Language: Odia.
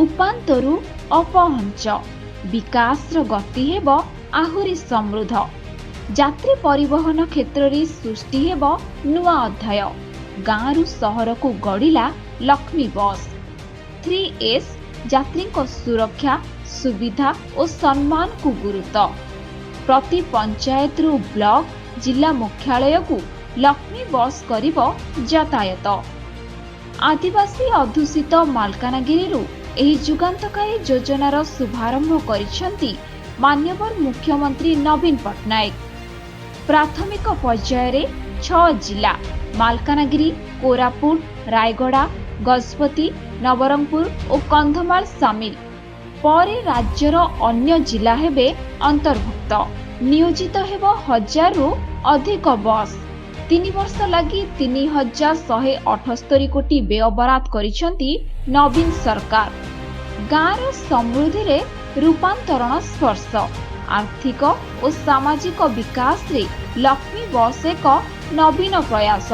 ଉପାନ୍ତରୁ ଅପହଞ୍ଚ ବିକାଶର ଗତି ହେବ ଆହୁରି ସମୃଦ୍ଧ। ଯାତ୍ରୀ ପରିବହନ କ୍ଷେତ୍ରରେ ସୃଷ୍ଟି ହେବ ନୂଆ ଅଧ୍ୟାୟ। ଗାଁରୁ ସହରକୁ ଗଡ଼ିଲା ଲକ୍ଷ୍ମୀ ବସ୍। ଥ୍ରୀ ଏସ୍, ଯାତ୍ରୀଙ୍କ ସୁରକ୍ଷା, ସୁବିଧା ଓ ସମ୍ମାନକୁ ଗୁରୁତ୍ୱ। ପ୍ରତି ପଞ୍ଚାୟତରୁ ବ୍ଲକ, ଜିଲ୍ଲା ମୁଖ୍ୟାଳୟକୁ ଲକ୍ଷ୍ମୀ ବସ୍ କରିବ ଯାତାୟାତ। ଆଦିବାସୀ ଅଧ୍ୟୁଷିତ ମାଲକାନଗିରିରୁ ଏହି ଯୁଗାନ୍ତକାରୀ ଯୋଜନାର ଶୁଭାରମ୍ଭ କରିଛନ୍ତି ମାନ୍ୟବର ମୁଖ୍ୟମନ୍ତ୍ରୀ ନବୀନ ପଟ୍ଟନାୟକ। ପ୍ରାଥମିକ ପର୍ଯ୍ୟାୟରେ 6 ଜିଲ୍ଲା ମାଲକାନଗିରି, କୋରାପୁଟ, ରାୟଗଡ଼ା, ଗଜପତି, ନବରଙ୍ଗପୁର ଓ କନ୍ଧମାଳ ସାମିଲ। ପରେ ରାଜ୍ୟର ଅନ୍ୟ ଜିଲ୍ଲା ହେବେ ଅନ୍ତର୍ଭୁକ୍ତ। ନିୟୋଜିତ ହେବ 1000ରୁ ଅଧିକ ବସ୍। 3 ବର୍ଷ ଲାଗି 3178 କୋଟି ବ୍ୟୟବରାଦ କରିଛନ୍ତି ନବୀନ ସରକାର। ଗାଁର ସମୃଦ୍ଧିରେ ରୂପାନ୍ତରଣ ସ୍ପର୍ଶ। ଆର୍ଥିକ ଓ ସାମାଜିକ ବିକାଶରେ ଲକ୍ଷ୍ମୀ ବସ୍ ଏକ ନବୀନ ପ୍ରୟାସ।